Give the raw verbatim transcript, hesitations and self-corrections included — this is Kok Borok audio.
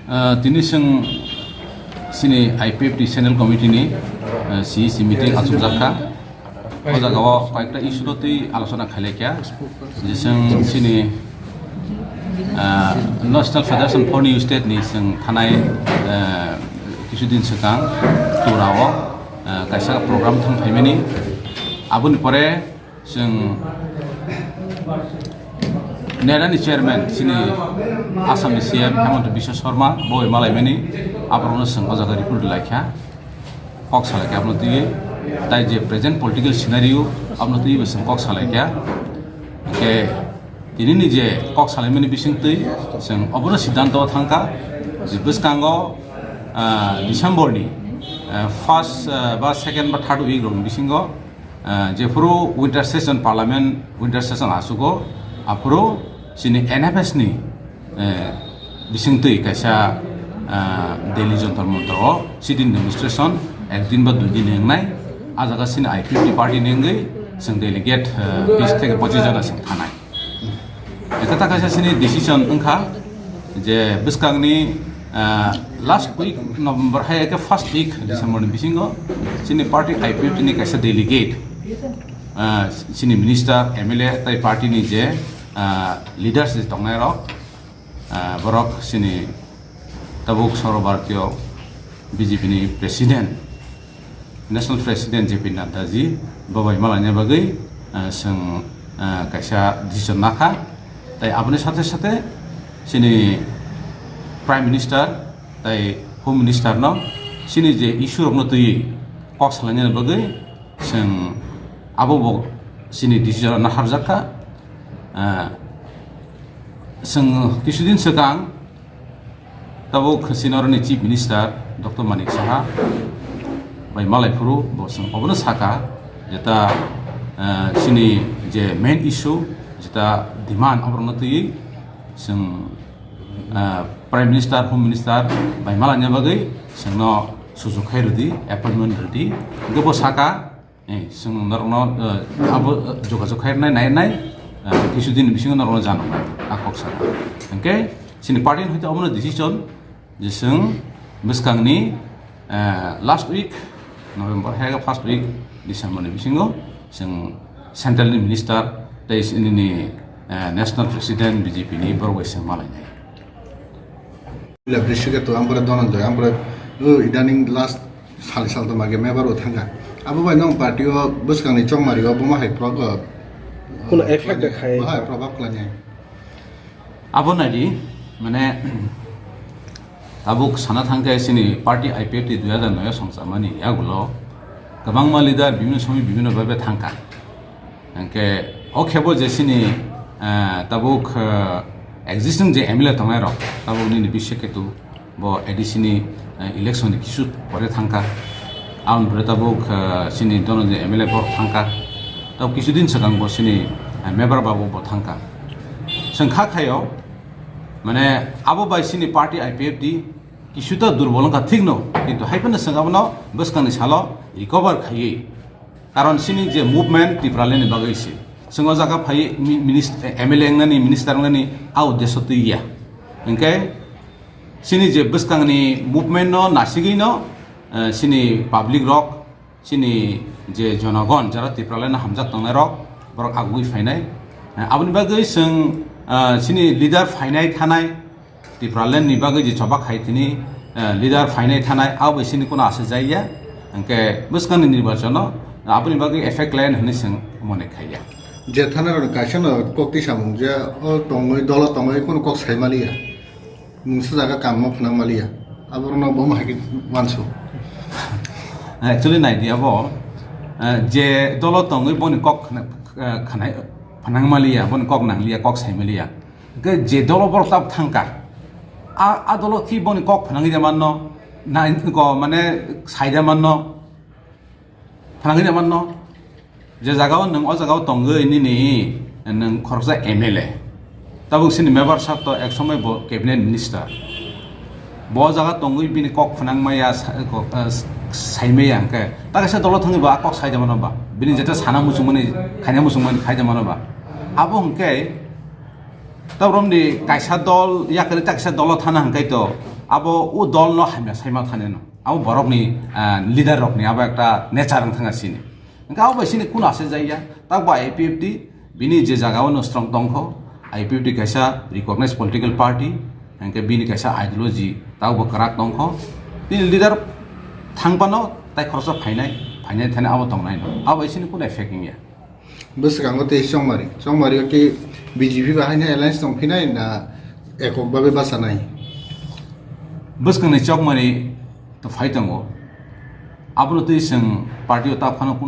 Ah, tini chwng chini I P F T Central Committee ni, ah, C E C meeting achukjak kha. O jaga o koyekta issue no twi alochona khailai kha. Je chwng chini, ah, National Federation for New State ni chwng thanai, ah, kisu din swkang Tura o, ah, kaisa program thang phaimani. Aboni pore chwng NEDA ni chairman chini Assam ni C M Himanta Biswa Sarma bo bai malaimani, aborokno chwng o jaga report lai kha, kok salai kha abono twiwi, tai je present political scenario abono twiwi bo chwng kok salai kha. Hwnkhe tini ni je kok salaimani bising twi chwng obono siddhanto thang kha je bwskango, ah, December ni, ah, first, ah, ba second ba third week rok ni bisingo, ah, jephuru winter session, parliament winter session asugo, aphuru chini N F S ni, eh, bisingtwi kaisa, ah, Delhi Jantar Mantar o sit-in demonstration ek din ba dui din wngnai, ah jaga chini I P F T party ni wngwi chwng delegate, eh, bis theke pochis jona chwng thanai. Ekhe ta kaisa chini decision wngkha je bwskangni, ah, last week November hai ekhe first week December ni bisingo chini party I P F T ni kaisa delegate, ah, chini minister, M L A tai party ni je, ah, leaders je tongnai rok, ah, borok chini tabuk Sarva Bharatiya B J P ni president, National President J P Nadda ji bo bai malaina bagwi, ah, chwng, ah, kaisa decision nakha. Tai aboni sathe sathe chini Prime Minister tai Home Minister no chini je issue rokno twiwi kok salaina bagwi chwng abo bo chini decision no harjak kha. Ah, chwng kisudin swkang tabuk chini oroni Chief Minister Doctor Manik Saha bai malai phuru bo chwng obono saka je ta, eh, chini je main issue je ta demand oborokno twiwi chwng, eh, Prime Minister, Home Minister bai malaina bagwi chwngno sujuk khai rwdi, appointment rwdi. Hwnkhe bo saka, eh, chwng norokno, eh, abo, eh, jogajog khai rwnai, nai rwnai, eh, kisudin bisingo norokno janoknai, a kok saka. Hwnkhe chini party ni hoite omono decision je chwng bwskangni, eh, last week November hai first week December ni bisingo chwng central ni minister tei chini, eh, national president B J P ni borok bai chwng malainai. Bila Brishiketu, ampore Dhananjoy, ampore, uh, idaning last sal sal to mage mebar o thangkha. Abo bai nong party o bwskangni chongmari o boma hai pro-, uh, Kuno effect uh, khai. Bo hai probab khlainai. Abo naidi, mane, tabuk sana thangkhe chini party I P F T dui hajar noi o songchamani yagulo kwbangma leader bibhinno somoy bibhinno bhabe thangkha. Hwnkhe o khebo je chini, eh, tabuk, eh, existing je M L A tongnai rok, tabuk nini Biswa Ketu bo A D C ni, eh, election ni kisu pore thangkha. Aboni pore tabuk, eh, chini Dhananjoy M L A bo thangkha. Tabuk kisu din swkang bo chini, eh, Mebar Babu bo thangkha. Chwng kha khaio, mane abo bai chini party I P F T kisu ta durbol wngkha thik no, kintu hai phano chwng abono bwskangni salo recover khaiwi Karon chini je movement Tipraland ni bagwi se. Chwng o jaga phai mi-, minis-, M L A wngnani, minister wngnani a uddesho twi ya. Hwnkhe chini je bwskangni movement no nasigwi no, eh, chini public rok, chini je jonogon, jara Tipraland no hamjak tongnai rok, borok agugwi phainai. Eh, aboni bagwi chwng, eh, chini leader phainai thanai, Tipraland ni bagwi je choba khai tini, eh, leader phainai thanai, abo bai sini kono asajak ya. Hwnkhe bwskangni nirbachano aboni bagwi effect lai hwnwi chwng mone khai ya. Je thana rok kaisa no kok twi samung je o tongwi dolo tongwi kono kok sai maliya. Mungsa jaga kam no phwnang maliya. Aborok no bo ma hai khe uansuk. Actually nai di abo, eh, je dolo tongwi boni kok khna-, eh, khnai, phnang maliya, boni kok nangliya, kok sai maliya. Hwnkhe je dolo borok tab thangkha, a, a dolo khi boni kok phnangwi de manno, na, ko, mane, sai de manno, phnangwi de manno. Je jagao nwng o jagao tongwi nini, nwng khoroksa M L A. Tabuk sini member sab to ek somoi bo cabinet minister. Bo jaga tongwi bini kok phnangmaya, sa-, ko-, eh, saimaya hwnkhe, ta kaisa dolo thangwi bo a kok sai de mano ba? Bini jeta sana muchungmani, khaina muchungmani khai de mano ba? Abo hwnkhe, Tabuk romni kaisa dol, yakari ta kaisa dolo thana hwnkhe to, abo o dol no hamya saima thani no. Abo borok ni, ah, leader rok ni abo ekta nature wng thanga sini. Hingke abo bai sini kun ase jaiya. Tak ba I P F T bini je jaga o no strong tongkho. I P F T kaisa recognized political party. Hingke bini kaisa ideology tak bo kwrak tongkho. Bini leader thangpano tai khoroksa phainai, phainai thani abo tongnai no. Abo bai sini kun effect wngya. Bwskango tei Chongmari. Chongmari o ki B J P bahai no alliance tong phinai na ekok babe basa nai? Bwskangni Chokmari to phai tongo. Abono twi chwng party o ta phano kun